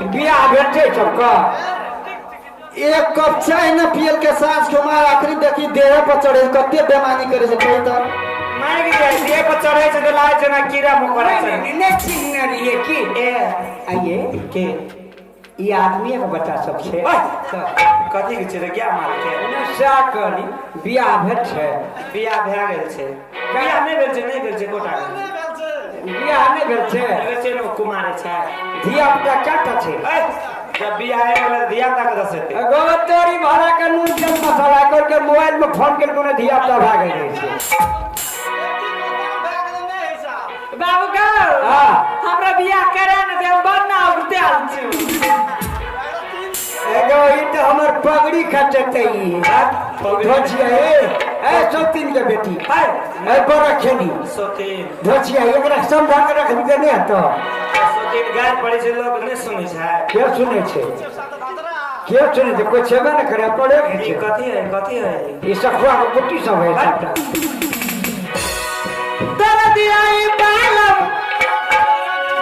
बियाह भेल छै सबके। एक कप चाय न पियल के साँझ के मार आखिरी देखी देह पर चढ़े कते बेमानी करे छै कही त। मारि गेल देह पर चढ़े छै तऽ लागै छै जेना कीड़ा मकोड़ा छै। नहि चिन्हने रहियै की? ए आइए के ई आदमी के बच्चा सब छै। ओए, कथी के छै रे क्या माल के? सएह कहली, बियाह भेल छै। बियाह भए गेल छै। बियाह नहि भेल छै, नहि भेल छै कोटा के। बियाह नहि भेल छै। देखै छियै ने कुमार छै। धिया पुता कएटा छै? ऐ, जब बियाह आबि गेलै तऽ धिया पुता कतऽ से एतै? गो तोरी भाड़ा के नून तेल मसाला करके मोबाइल में फोन केलको ने धिया पुता भए गेल रहै छै। बाबू गौ, हाँ। हमरा बियाह करा ने दे, हम बड़ ना उगते आल छी। एगो ई तऽ हमर पगड़ी खचतै ई। पगड़ी? धोचिया ए, ए सौतीन के बेटी। है। ए बड़ा खेली। सौतीन। धोचिया एकरा समझा के रखबी तऽ नहि हेतौ। सौतीन गारि पड़ै छै लोक नहि सुनै छै। के सुनै छै? के सुनै छै? कोइ छेबे नहि करे, पढ़े के ई छै। कथी है, कथी है? ई सखुआ के कुट्टी सब है सबटा। दर्द आई बालम,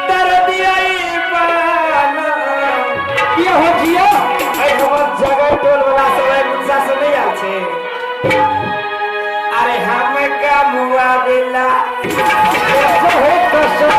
दर्द आई बालम। ये हो जिया। ऐ हमर जगह टोल वाला सब ऐ गुस्सा से नहीं आयल छै। अरे हम का मुआ बेला। हो कसो।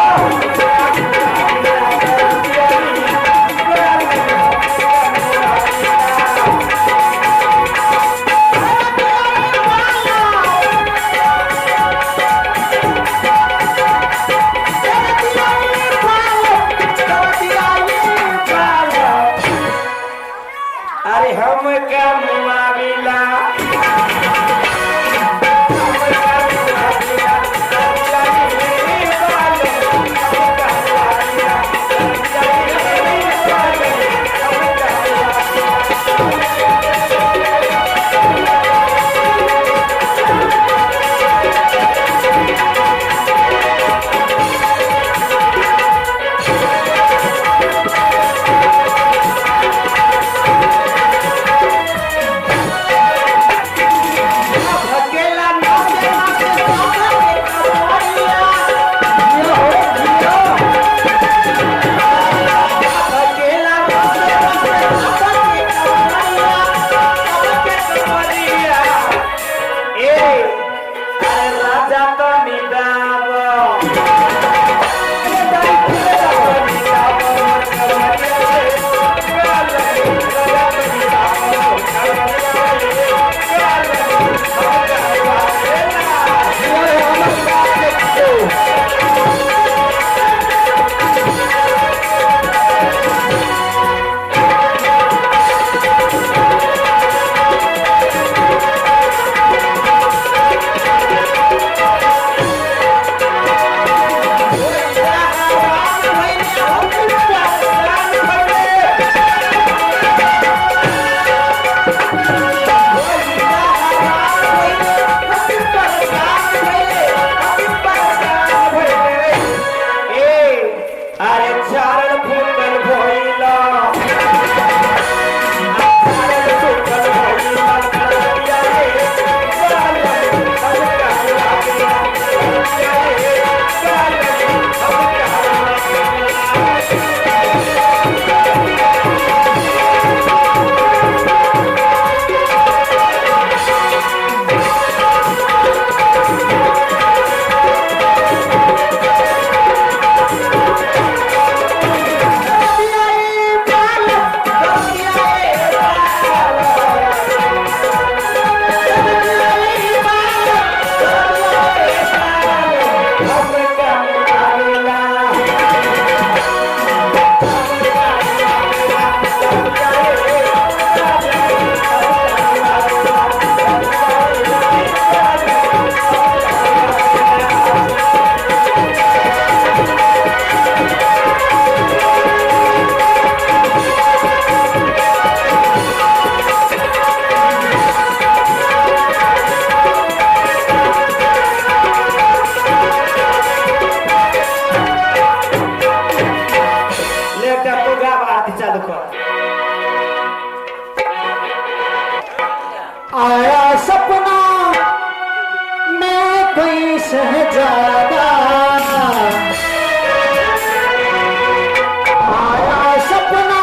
अरे हम का मुआ बेला। अकेला नाचे नाचे साथे कमरिया। जिया हो जिया। अकेला नाचे नाचे साथे कमरिया। के कमरिया। ए, अरे राजा तो निदाब। जिया हे हमर बाप के पुतोह। अरे चारण फूकल भइला, चारण फूकल भइला, ले एकटा तू गाब, आरती चालू कर। आया सपना मैं कोई शहजादा, आया सपना।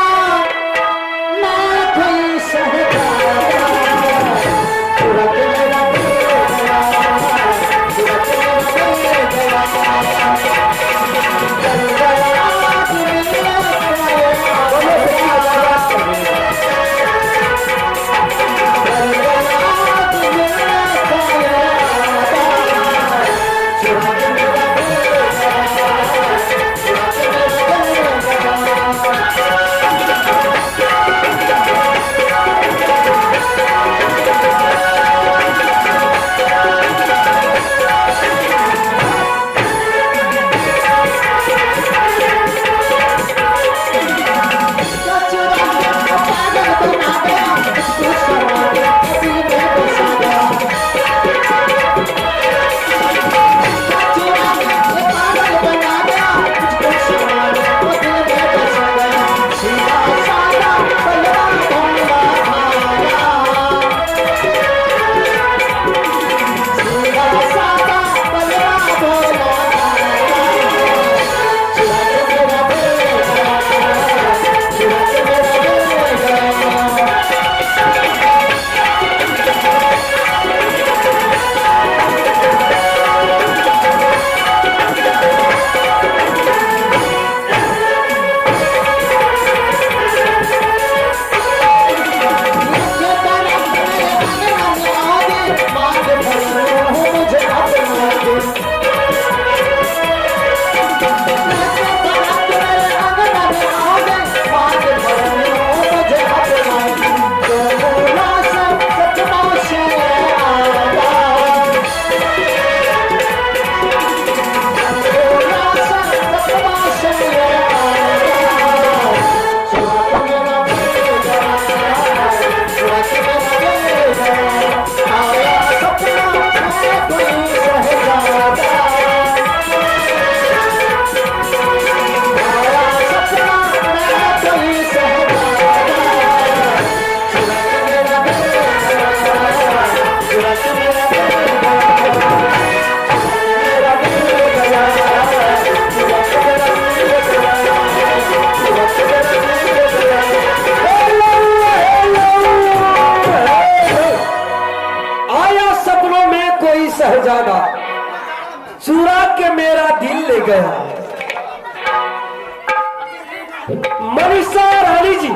मनीषा रानी जी,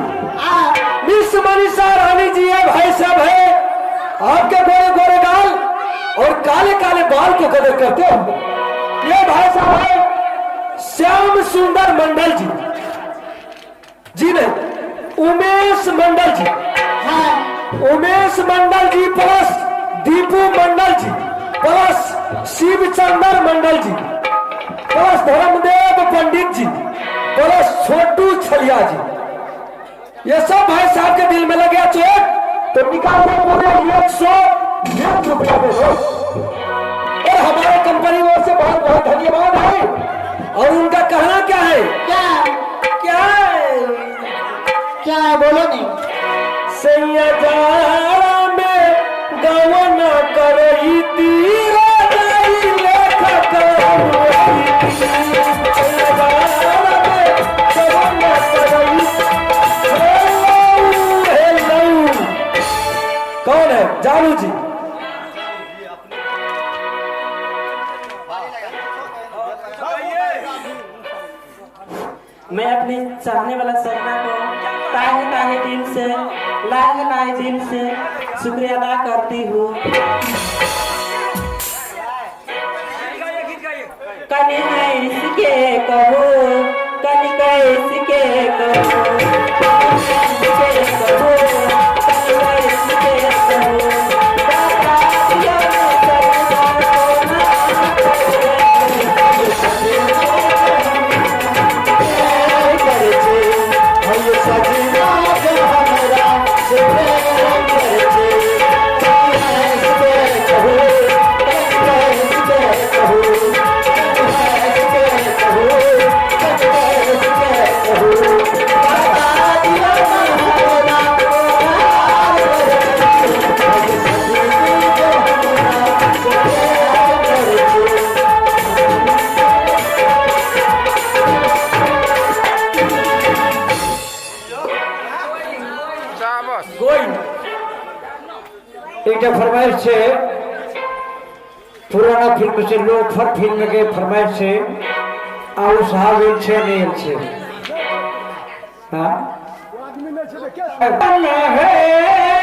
मिस मनीषा रानी जी है भाई साहब है, आपके गोरे गोरे गाल और काले काले बाल को कदर करते हो। ये भाई साहब है श्याम सुंदर मंडल जी, जी नहीं उमेश मंडल जी, उमेश मंडल जी प्लस दीपू मंडल जी प्लस शिवचंद्र मंडल जी प्लस धर्मदेव पंडित जी प्लस छोटू छलिया जी, ये सब भाई साहब के दिल में लग गया चोट, तो निकाल दो पूरे 101 रुपया में। और हमारे कंपनी ओर से बहुत बहुत धन्यवाद है। और उनका कहना क्या है, क्या क्या है? क्या है बोलो नहीं। सैया जाड़ा में गवन करई तीरा जाई लेखा करई। सैया जाड़ा में गवन करई। हेलो हेलो, कौन है? जानू जी। मैं अपने चाहने वाला सजना को ताहे ताहे दिल से, लाहे लाहे दिल से शुक्रिया अदा करती हूँ। कनी इसके कहो, कनी इसके कहो, इसके कहो, कनी इसके कहो, एकटा फरमाइश छै पुराना फिल्म से, लोफर फिल्म के फरमाइश छै। आउ साहब एल छै नहीं एल छै? हाँ? है।